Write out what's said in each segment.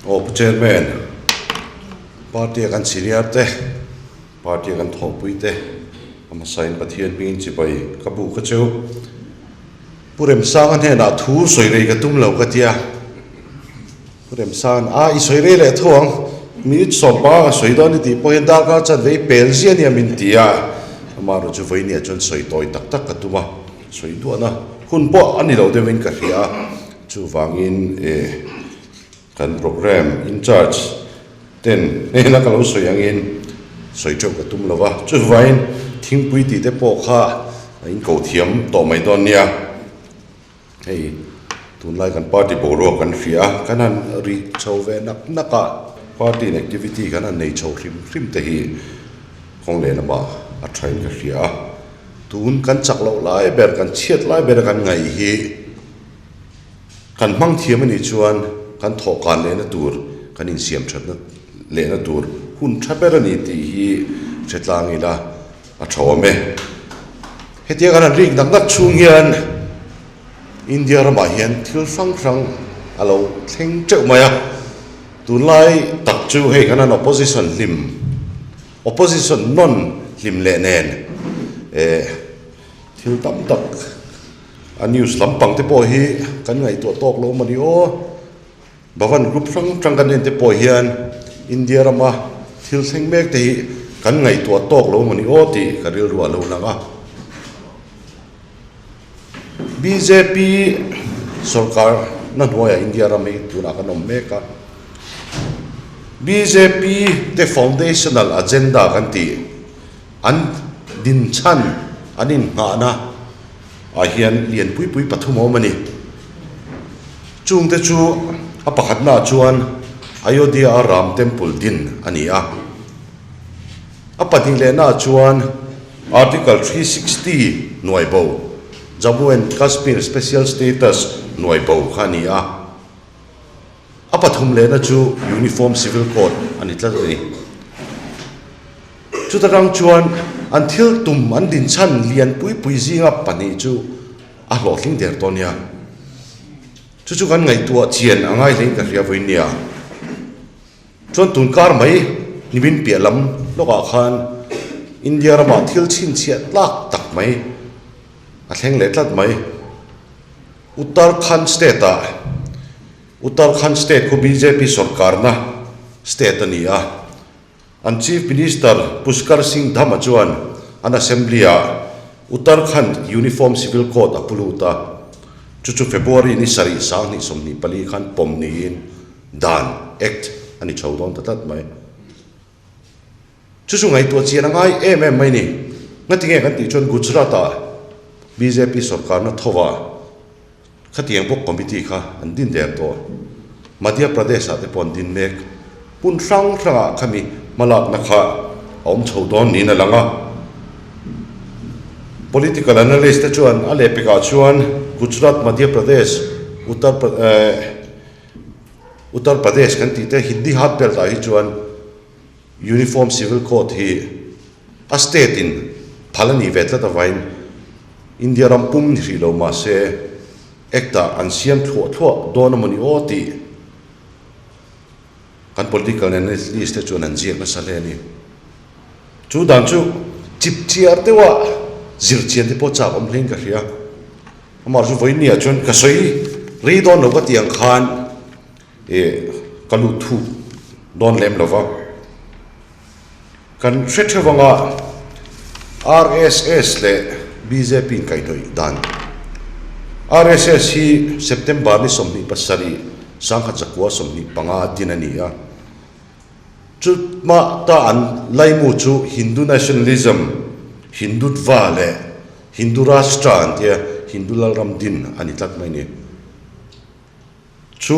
Aw Pu Chairman, party a kan senior te, party a kan thawhpui te, a hmasain Pathian hmingin chibai ka bu ka cheu. Pu Remsanga hnenah thu sawi rei ka tum lo ka tia. Pu Remsanga'n a i sawi rei leh tho ang, minute 15 ka sawi dawn i tih pawh hian darkar chanve i pel zia nia min ti a. Amaherawhchu chu vawinia chuan sawi tawi tak tak ka tum a, sawi duahna hun pawh a ni lo deuhin ka hria a, chuvangin eh kan programme in charge ten hnena ka lo sawi angin sawi teuh ka tum lo va, chuvangin thingpui tih te pawh kha a inko thiam tawh mai dawn nia. Hei tunlai kan party boruak kan hria a, kan han ri chho ve nak nak a, party in activity kan han nei chho hrim hrim te hi kawng leh lamah a thain ka hria a, tun kan chak loh lai ber kan chhiat lai ber a kan ngaih hi kan hmang thiam a nih chuan kan thawhkan lehna tur kan insiam thatna lehna tur hun tha ber a ni tih hi hre tlang ila. A tha awm e. Hetia kan han rik nak nak chhung hian India ramah hian thil hrang hrang a lo thleng teuh mai a. Tunlai tak chu hei kan han opposition hlim, opposition nawn hlim leh nen eh thil tam tak a news lampang te pawh hi kan ngaihtuah tawk lo mawni aw. Bhavan group hrang hrang kan en te pawh hian India rama thil thleng mek te hi kan ngaihtuah tawk lo mawni aw tih ka rilru a lo lang a. Bjp sorkar na hnuaiah India ram hi tunah kan awm mek a. Bjp te foundational agenda kan tih an dinchhan an innghahna ah hian lianpui pui pathum a awm a ni. Chungte chu a pakhatnaah chuan Ayodhya a Ram Temple din a ni a. A pahnih lehnaah chuan Article 360 hnuai bo, Jammu and Kashmir Special Status hnuai bo kha a ni a. A pathum lehna chu Uniform Civil Code a ni tlat a ni. Chuta tang chuan an thil tum an dinchhan lian pui pui zinga pahnih chu a hlawhtling der tawh nia. Chu chu kan ngaihtuah chian a ngai hlein ka hria vawiin nia. Chuan tun kar mai nimin piah lam lawkah khan India ramah thil chhinchhiah tlak tak mai a thleng leh tlat mai. Uttarakhand state-ah Uttarakhand state khu bjp sorkarna state a ni a. An Chief Minister Pushkar Singh Dhama chuan an Assembly-ah Uttarakhand Uniform Civil Code a pu lut a, chu chu February ni sarih 2024 khan pawm niin dan, Act, a ni chho dawn ta tlat mai. Chu chu ngaihtuah chian a ngai em em mai ni. Ngatinge kan tih chuan Gujarat-ah bjp sorkarna thovah Khatiang bawk committee kha an din der tawh. Madhya Pradesh ah te pawh an din mek. Hmun hrang hrangah khami hmalakna kha a awm chho dawn niin a lang a. Political analyst te chuan a lehpekah chuan Gujarat, Madhya Pradesh, Uttar Uttar Pradesh kan tih te Hindi hut belt ah hi chuan Uniform Civil Code hi a state in phal a nih ve tlat avain India ram pum ni hrih lo mahse Act ah an siam thluah thluah dawn a mawni aw tih kan political analyst te chuan an ziak nasa hle a ni. Chu dan chu chip chiar deuha zir chian te pawh chak awm hlein ka hria. Amah chu vawiin ah chuan ka sawi rei dawn lo ka tih ang khan Ih, ka lut thuk dawn lem lo va. Kan hre theuh anga RSS leh bjp in kaihhnawih dan. RSS hi September ni 27, 1925 din a ni a. Chutmah ta an laimu chu Hindu nationalism, Hindutva leh Hindu Rashtra an tia Hindu lalram din a ni tlat mai a ni. Chu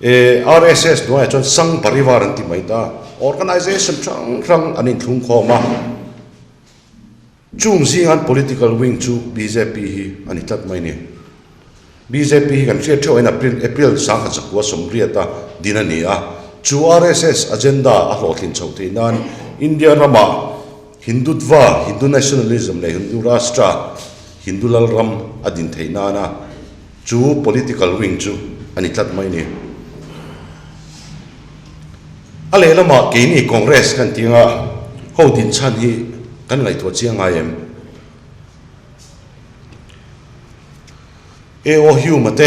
RSS hnuaiah chuan Sangh Parivar an ti mai ta, organization hrang hrang an inthlung khawm a, chung zingan political wing chu bjp hi a ni tlat mai a ni. Bjp hi kan hriat theuh ain April April 1980 a din a ni a, chu RSS agenda a hlawhtlin chhoh theih nan India ramah Hindutva, Hindu nationalism leh Hindu Rashtra, Hindu lalram a din theih nana Chu political wing chu a ni tlat mai ni. A lehlamah keini Congress kan tih anga ho din chhan hi kan ngaihtuah chiang ngai em? AO Hume-a te,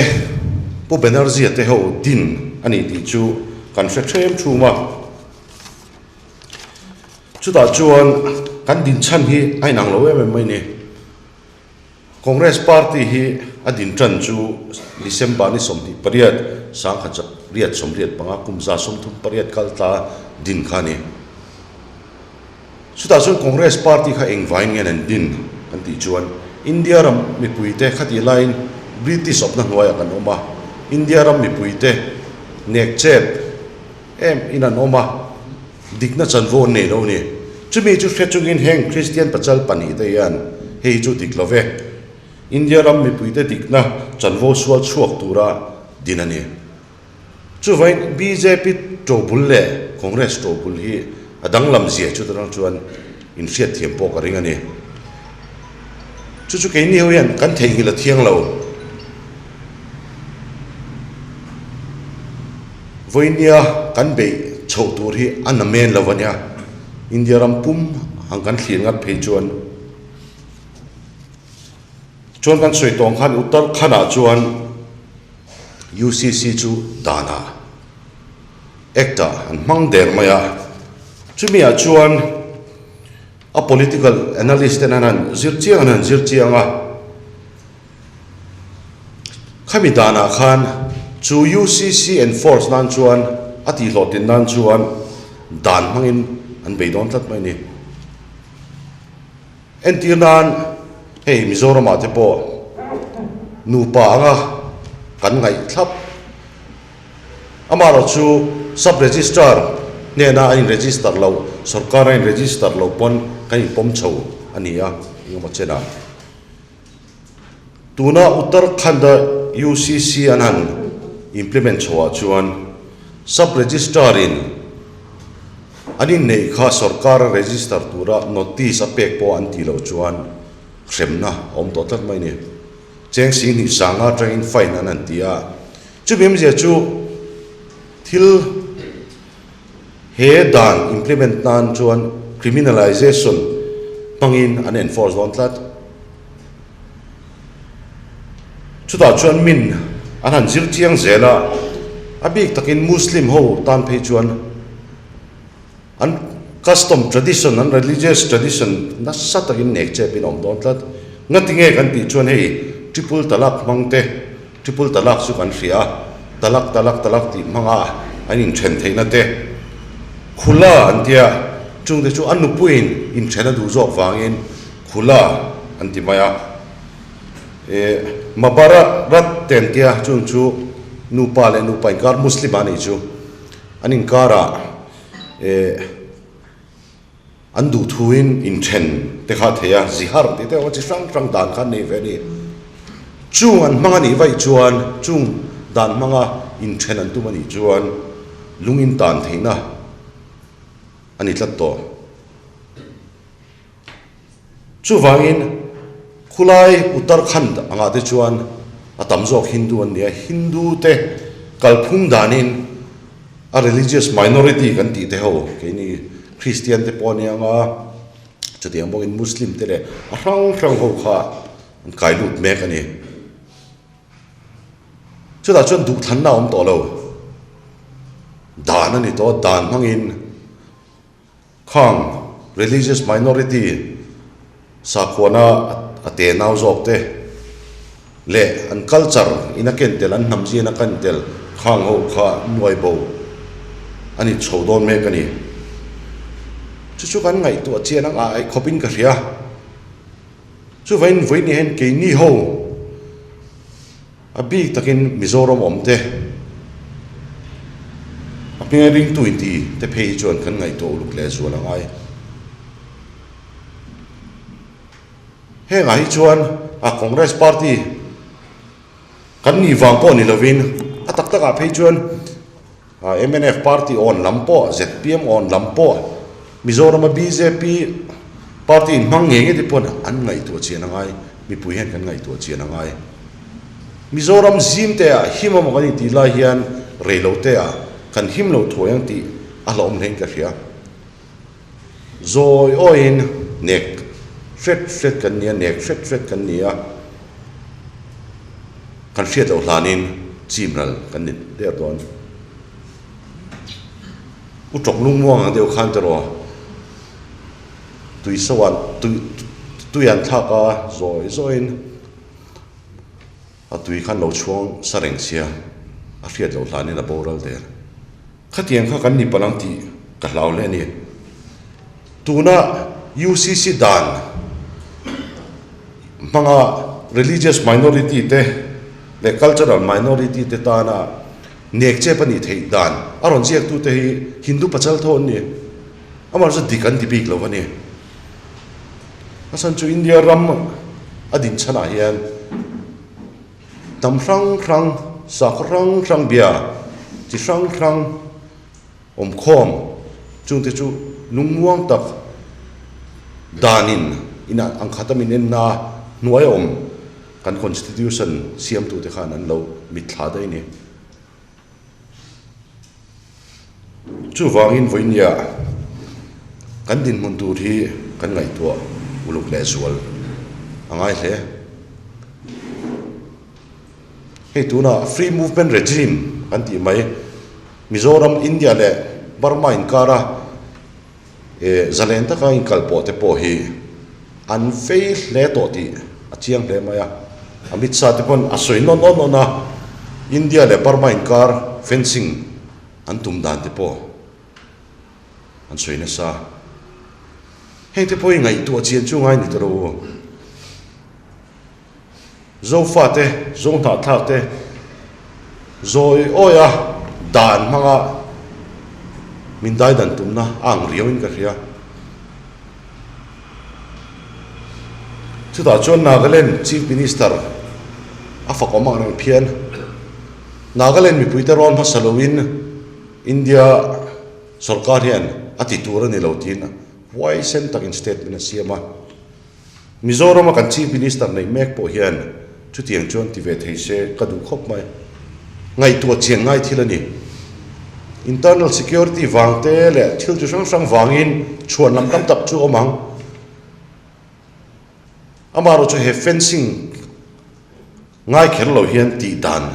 Pu Banerjee-a te ho din a ni tih chu kan hre ṭhem ṭhum a. Chutah chuan kan din chhan hi a inang lo em em mai ni. Congress Party hi a din tan chu December ni 28, 1985 kum 38 kal tla din kha a ni. Chutah chuan Congress Party kha engvain nge an din kan tih chuan India ram mipuite khatih laiin British awpna hnuaiah kan awm a, India ram mipuite nek chep em in an awm a, dikna chanvo an nei lo a ni. Chumi chu hre chungin heng Kristian pachal pahnihte hian hei hi chu dik lo ve. India ram mipuite dikna chanvo sual chhuak tura din a ni. Chuvain bjp tobul leh Congress tobul hi a danglam zia chu tarang chuan inhriatthiam pawh ka ring a ni. Chu chu keini ho hian kan theihnghilh a thiang lo. Vawinia kan beih chhoh tur hi a na men lo a nia. India ram pum ang kan thlir ngat phei chuan. Chuan kan sawi tawng khan Uttarakhand-ah chuan UCC chu danah Act-ah an hmang der mai a. Chumi-ah chuan a political analyst ten an han zir chiang an han zir chiang a. Khami danah khan chu UCC enforce nan chuan a tihhlawhtlin nan chuan dan hmangin an bei dawn tlat mai a ni. Entir nan hei Mizoramah te pawh nupa anga kan ngaih thlap. Amaherawh chu Sub Registrar hnena an in register loh, sorkar a in register loh pawn kan inpawm chho a ni a, engemaw chenah. Tuna Uttarakhand-a UCC an han implement chhoah chuan Sub Registrar-in an inneih kha sorkara register tura notice a pek pawh an tih loh chuan hremna a awm tawh tlat mai a ni. Cheng 20 sanga atangin fine an han ti a. Chumi awmzia chu thil he dan implement nan chuan criminalization hmangin an enforce dawn tlat. Chutah chuan min an han zir chiang zel a, a bik takin Muslim ho tan phei chuan an custom tradition, an religious tradition nasa takin nek chepin a awm dawn tlat. Ngatinge kan tih chuan hei triple talak hmang te, Triple talak chu kan hria a, talak talak talak tih hmanga an inthen theihna te khula an tia, chungte chu a nupuiin inthen a duh zawk vangin khula an ti mai a. E Mabarat rat te an tia, chung chu nupa leh nupa inkar Muslim a nih chu an inkarah e. An duhthuin inthen te kha a thei a, zihar tih te awm a, chi hrang hrang dan kha an nei ve a ni. Chung an hmang a nih vaih chuan, chung dan hmanga inthen an tum a nih chuan lung in tan theihna a ni tlat tawh. Chuvangin khulai Uttarakhand angah te chuan a tam zawk Hindu an ni a, Hindu te kalphung danin a religious minority kan tih te ho keini Christian te pawh ania anga chutiang bawkin Muslim te leh a hrang hrang ho kha an kai lut mek a ni. Chutah chuan duhthlanna a awm tawh lo. Dan a ni tawh a, dan hmangin Khang religious minority sakhuana a te nau zawk te leh an culture in a ken tel, an hnam zin a ken tel khang ho kha nuai bo a ni chho dawn mek a ni. Chu chu kan ngaihtuah chian ang a aih khawpin ka hria. Chuvain vawiin hian keini ho A bik takin Mizoram awm te, a hming a ringtu inti te phei hi chuan kan ngaihtuah uluk leh zual a ngai. Hengah hi chuan a Congress party kan nih vang pawh ni lovin a tak takah phei chuan Mnf party awn lam pawh, zpm awn lam pawh, Mizorama bjp party inhmang ngei ngei te pawn an ngaihtuah chian a ngai, mipui hian kan ngaihtuah chian a ngai. Mizoram zim te ah him amaw kan intih lai hian rei lo te ah kan him lo thuai ang tih A hlauhawm hlein ka hria. Zawi awiin nek hret hret kan ni a, nek hret hret kan ni a, kan hriat loh hlanin chim ral kan ni der dawn. U tawk lungmuang ang deuh khan teraw tui so an tui tui an thlak a, zawi zawiin a tui khan lo chhuang sa reng sia, a hriat loh hlanin a boral der. Khatiang kha kan ni palh ang tih ka hlau hle a ni. Tuna UCC dan hmanga religious minority te leh cultural minority te tana nek chep a nih theih dan a rawn ziaktute hi Hindu pachal tho an ni. Amaherawhchu dik an ti bik lo a ni. A chhan chu India ram a dinchhanah hian Hnam hrang hrang, sakhaw hrang hrang bia chi hrang hrang awmkhawm chungte chu lungmuang tak danin inah ang khata min enna hnuai awm kan constitution siamtute khan an lo mitthla daih a ni. Chuvangin vawinia kan dinhmun tur hi kan ngaihtuah uluk leh zual a ngai hle. Hei tunah free movement regime kan tih mai, Mizoram, India leh Burma inkara eh zalen taka inkalpawh te pawh hi an vei hle tawh tih a chiang hle mai a. Amit Shah te pawn a sawi nawn nawn nawn a, India leh Burma inkar fencing an tum dan te pawh an sawi nasa. Heng te pawh hi ngaihtuah chian chu ngai ni ta rawh u. Zofate, Zohnahthlakte zawi awia dan hmanga min daidan tumna a ang riauin ka hria. Chutah chuan Nagaland Chief Minister a fakawm ang reng phian. Nagaland mipuite rawn hmasa loin India sorkar hian a ti tur a ni lo tiin huaisen takin statement a siam a. Mizorama kan Chief Minister neih mek pawh hian chutiang chuan ti ve thei se ka duh khawp mai. Ngaihtuah chian ngai thil a ni. Internal security vang te leh thil chi hrang hrang vangin chhuan lam tam tak chu awm ang. Amaherawhchu he fencing ngai kher lo hian tih dan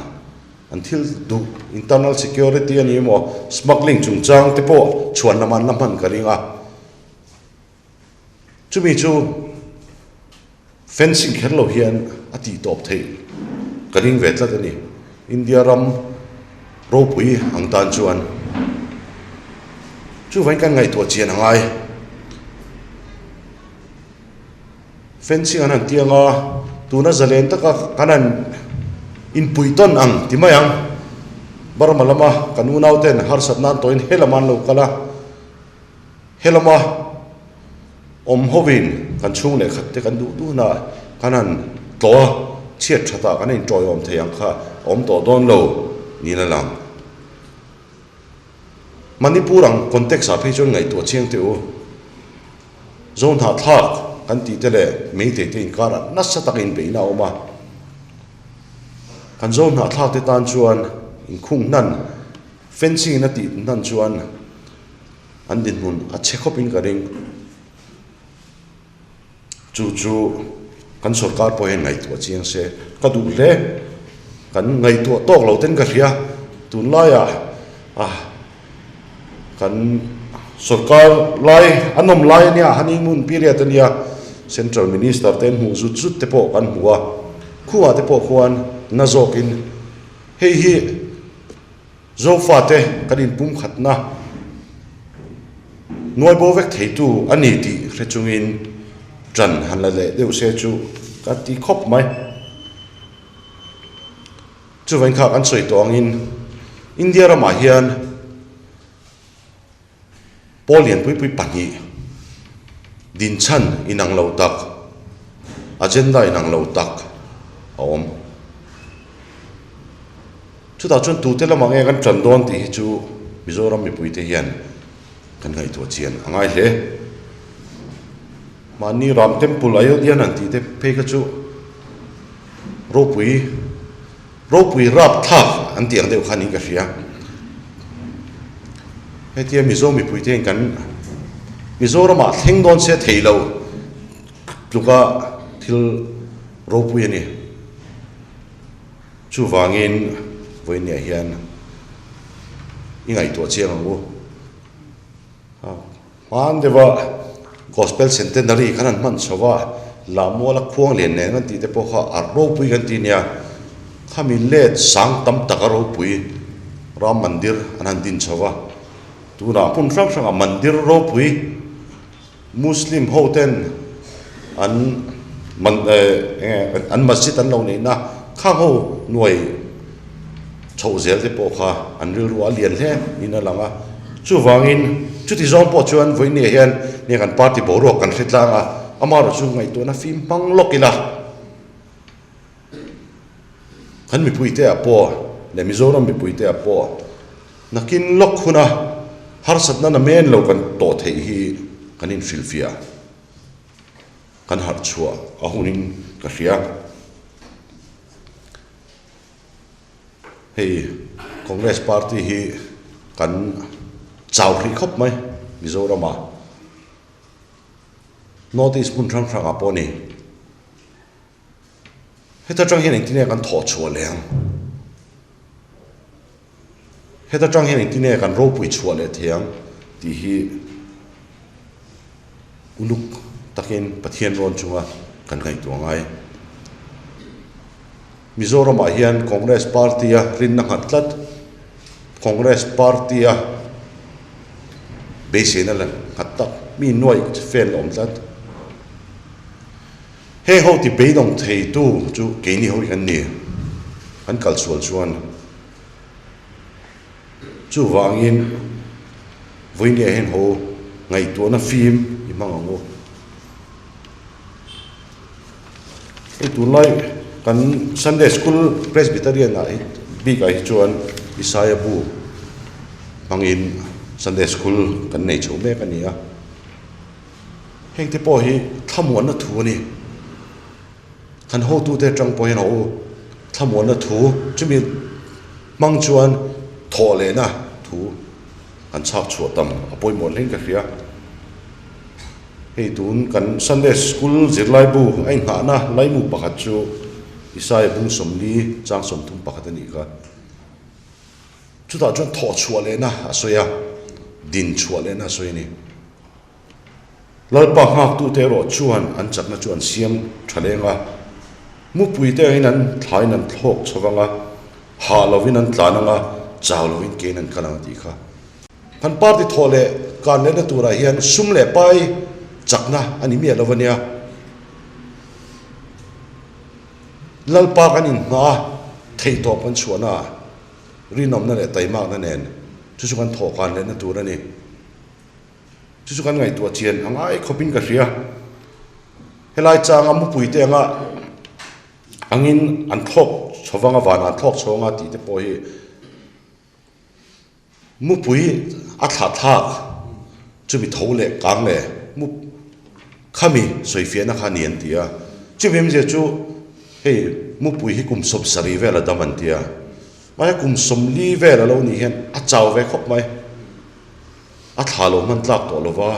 an thil duh internal security a ni emaw smuggling chungchang te pawh chhuan lam an la hman ka ring a. Chumi chu fencing kher lo hian a tih tawp theih ka ring ve tlat a ni. India ram ropui ang tan chuan chuvain kan ngaihtuah chian a ngai. Fencing an han tiang a, tuna zalen taka kan han inpui tawn ang ti mai ang. Burma lama kan unauten harsatna an tawhin he lamah an lo kal a. Helama awm hovin kan chhung leh khat te kan duh duhna kan han tlawh a, chhiat thatah kan inṭawiawm thei ang kha a awm tawh dawn lo niin a lang. Manipur ang context ah phei chuan ngaihtuah chiang teh u. Zohnahthlak kan tih te leh Meitei te inkarah nasa taka inbeihna a awm a. Kan Zohnahthlak te tan chuan inkhung hnan, fencing in a tih hnan chuan An dinhmun a chhe khawpin ka ring. Chu chu kan sorkar pawh hian ngaihtuah chiang se ka duh hle. Kan ngaihtuah tawk lo ten ka hria. Tunlaiah ah kan sorkar lai an awm lai ania honeymoon period ania central minister te an hmuh zut zut te pawh kan hmu a. Khuah te pawh khuan na zawkin hei hi Zofate kan inpumkhatna nuai bo vek theitu a ni tih hre chungin ṭan han la leh deuh se chu ka ti khawp mai. Chuvain kha kan sawi tawh angin India ramah hian Pawl lianpuipui pahnih dinchhan inang lo tak, agenda inang lo tak a awm. Chutah chuan tute lamah nge kan tan dawn tih hi chu Mizoram mipuite hian kan ngaihtuah chian a ngai hle. Mahni Ram Temple Ayodhya an tih te phei kha chu ropui Ropui rap thlak an tih ang deuh kha niin ka hria. Hetia Mizo mipuite hian kan Mizoramah thleng dawn se thei lo tluka thil ropui a ni. Chuvangin vawiinniah hian i ngaihtuah chiang ang u. Hman deuha Gospel Centenary khan an hman chho a, Lahmuala khuang lian nen kan tih te pawh kha a ropui kan ti nia. Khami let sang tam taka ropui Ram Mandir an han din chho a. Tunah hmun hrang hrangah mandir ropui Muslim ho ten an man eh an masjid an lo neihna khang ho nuai chhoh zel te pawh kha an rilru a lian hle niin a lang a. Chuvangin chuti zawng pawh chuan vawinia hian nia kan party boruak kan hre tlang a, amaherawh chu ngaihtuahna fim hmang lawk ila kan mipuite ah pawh leh Mizoram mipuite ah pawh nakin lawk huna harsatna namen lo kan tawh theih hi kan inhrilhfiah. Kan harh chhuah a hunin ka hria. Hei Congress party hi kan chau hrih khawp mai Mizoramah. North East hmun hrang hrangah pawh a ni. Heta tang hian engtin nge kan thawh chhuah leh ang? Heta tang hian engtin nge kan ropui chhuah leh thei ang tih hi uluk takin Pathian rawn chunga kan ngaihtuah ngai. Mizoramah hian Congress party-a rinna nghat tlat, Congress party-a beiseina la nghat tak mi nuaih fan la awm tlat. Heng ho ti beidawng theitu chu keini ho hi kan ni, kan kalsual chuan. Chuvangin vawinia hian ho ngaihtuahna fim i hmang ang u. Hei tunlai kan Sunday School Presbyterian ah hi bik ah hi chuan Isaiah bu hmangin Sunday School kan nei chho mek a ni a. Hengte pawh hi thlamuanna thu a ni. Kan hotute atang pawh hian a u thlamuanna thu chumi hmang chuan thawh lehna thu an chhak chhuah tam a pawimawh hlein ka hria. Hei tun kan Sunday School zirlai bu a inghahna laimu pakhat chu Isaiah bung 40 chang 31 a nih kha. Chutah chuan thawh chhuah lehna a sawi a, din chhuah lehna a sawi a ni. Lalpa nghaktute erawh chuan an chakna chu an siam tha leng a, mupuite angin an thlain an thlawk chho vang a, hah lovin an tlan ang a, chau lovin kein an kal ang a tih kha. Kan party thawh leh kan lehna turah hian sum leh pai chakna a ni miah lo a nia. Lalpa kan inhma a, theihtawp kan chhuahna ah rinawmna leh taimakna nen chu chu kan thawh kan lehna tur a ni. Chu chu kan ngaihtuah chian a ngai khawpin ka hria. Helai changa mupuite anga angin an thlawk chho vang a, vanah an thlawk chho anga tih te pawh hi mupui a thlah thlak chumi tho leh kang leh mu khami sawifiahna kha a ni an ti a. Chumi awmzia chu hei mupui hi kum 70 vel a dam an ti a. Mahse kum 40 vel a lo nih hian a chau ve khawp mai. A thla lo hman tlak tawh lova,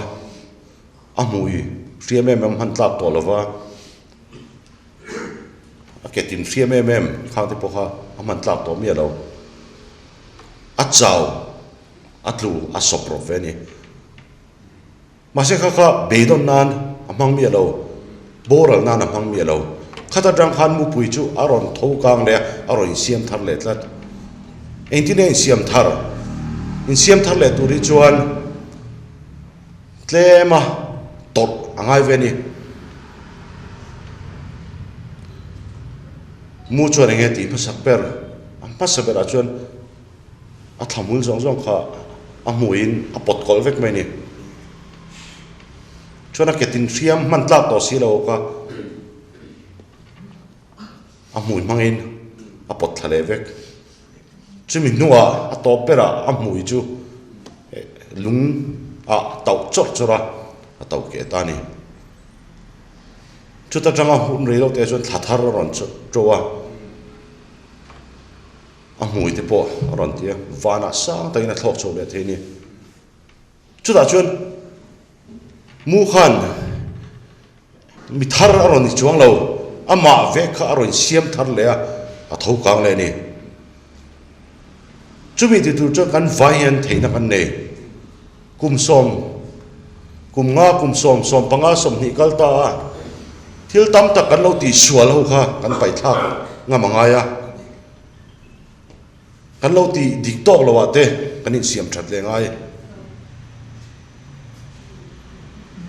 a hmui hriam em em hman tlak tawh lova, a ke tin hriam em em khang te pawh kha a hman tlak tawh miah lo. A chau, a tlu, a sawp rawp ve a ni. Mahse kha kha beidawn nan a hmang miah lo, boral nan a hmang miah lo. Khat atang khan mupui chu a rawn tho kang leh a, a rawn insiam thar leh tlat. Engtin nge insiam thar? Insiam thar leh tur hi chuan tlem a tawrh a ngai ve a ni. Mu chuan eng nge tih hmasak ber? A hmasa berah chuan. A thlamul zawng zawng kha a hmuiin a pawt kawlh vek mai a ni. Chuan a ketin hriam hman tlak tawh si lo kha a hmui hmangin a pawt thla leh vek. Chumi hnuah a tawp berah a hmui chu lung ah tauh chawrh chawrh a, a tauh keh ta a ni. Chuta tanga hun rei lote chuan thla thar a rawn to a. A hmui te pawh a rawn ti a, vanah sang takin a thlawk chho leh thei a ni. Chutah chuan mu khan mi thar a rawn ni chuang lo, amah vek kha a rawn siam thar leh a, a tho kang leh a ni. Chumi ti tur chuan kan vai hian theihna kan nei. Kum sawm, kum nga, kum sawm, 15, 20 kal ta a, thil tam tak kan lo tihsual ho kha kan paihthlak ngam a ngai a. Kan lo tih dik tawk lo ah te kan insiam that leh ngai.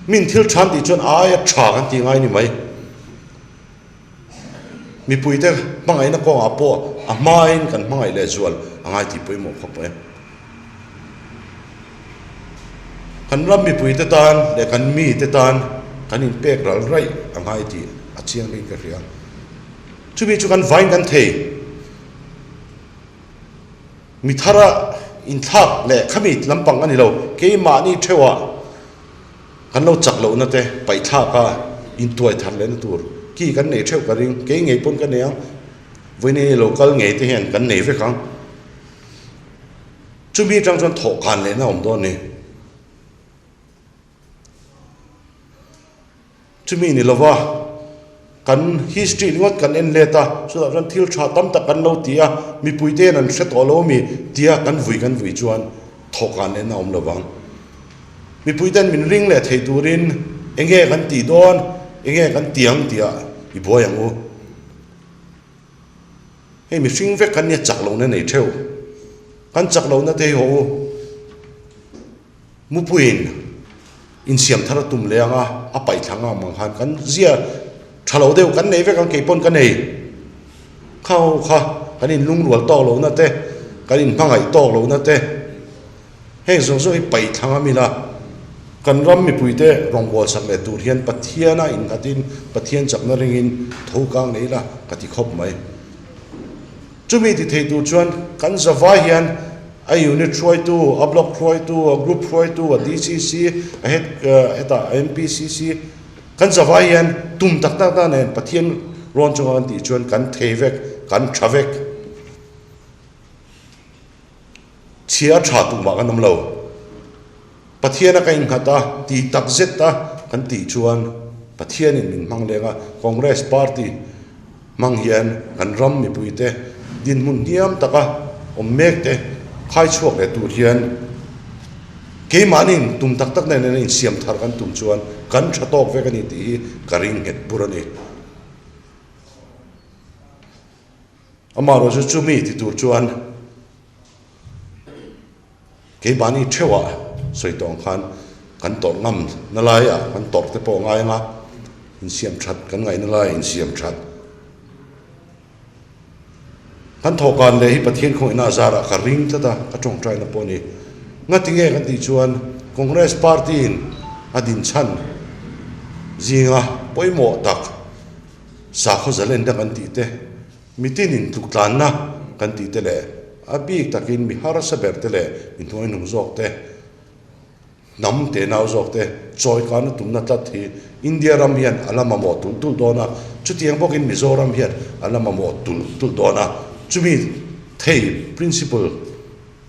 Min thil than tih chuan aia tha kan tih ngai ni mai. Mipuite hmangaihna kawngah pawh a hmain kan hmangaih leh zual a ngai tih pawimawh khawp e. Kan ram mipuite tan leh kan mite tan kan inpek ral raih a ngai tih a chiang ding ka hria. Chumi chu kan vain kan thei. Mi thara inthlak leh khami lampang a ni lo, keimahni theuhah kan lo chak lohna te paihthlak a intuai thar lehna tur ki kan nei theuh ka ring, kei ngei pawn ka nei ang, vawiin lo kal ngei te hian kan nei vek ang. Chumi atang chuan thawhkan lehna a awm dawn a ni. Chumi ni lova kan history ringawt kan en let a, chutah chuan thil tha tam tak kan lo ti a, mipui te hian an hre tawh lo ami tia kan vui kan vui chuan thawhkan lehna a awm lo vang. Mipui ten min ring leh thei turin enge kan tih dawn, enge kan ti ang tih ah i buai ang u. Hei mihring vek kan nia chak lohna nei theuh, kan chak lohna te hi haw u. Mupuiin insiam thar a tum leh ang a, a paih thla ngam ang khan kan zia tha lo deuh kan nei vek ang kei pawn ka nei. Kha ho kha kan inlungrual tawk lohna te, kan inhmangaih tawk lohna te, heng zawng zawng hi paih thla ngam ila kan ram mipuite rawngbâwl sak leh tur hian Pathiana innghatin Pathian chakna ringin tho kang nei ila ka ti khawp mai. Chumi ti thei tur chuan kan zavai hian a unit hruaitu, a block hruaitu, a group hruaitu, a DCC, a head hetah a MPCC kan zavai hian tum tak tak tak nen Pathian rawn chunga kan tih chuan kan thei vek, kan tha vek. Chhia tha tumah kan awm lo. Pathiana ka innghat a, ti tak zet a kan tih chuan Pathianin min hmang leng a, Congress party hmang hian kan ram mipuite dinhmun hniam taka awm mek te khai chhuak leh tur hian keimahniin tum tak tak nen nen insiam thar kan tum chuan kan tha tawk vek a ni tih hi ka ring nghet bur a ni. Amaherawhchu chumi ti tur chuan Keimahni theuhah sawi tawh ang khan kan tawrh ngam na laiah kan tawrh te pawh a ngai ang a, insiam that kan ngaihna laiah insiam that. Kan thawhkan leh hi Pathian khawngaihna a zarah ka ring tlat a, ka tawngtaina pawh a ni. Ngati nge kan tih chuan Congress party in a dinchhan zinga pawimawh tak sakhaw zalenna kan tih te, Mitin in tluk tlanna kan tih te leh a bik takin mi harsa ber te leh mi hnuaihnung zawk te, hnam tenau zawk te chawikana tumna tlat hi India ram hian a la mamawh tulh tulh dawn a, chutiang bawkin Mizoram hian a la mamawh tulh tulh dawn a, chumi thei principle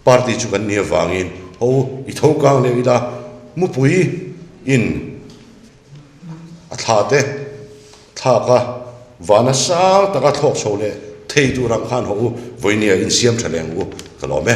party chu kan nih avangin ho i tho kang leh ila mupui in A thla te thlak a, vana sang taka thlawk chho leh thei tur ang khan haw u, vawinia insiam tha leh ang u, ka lawm e.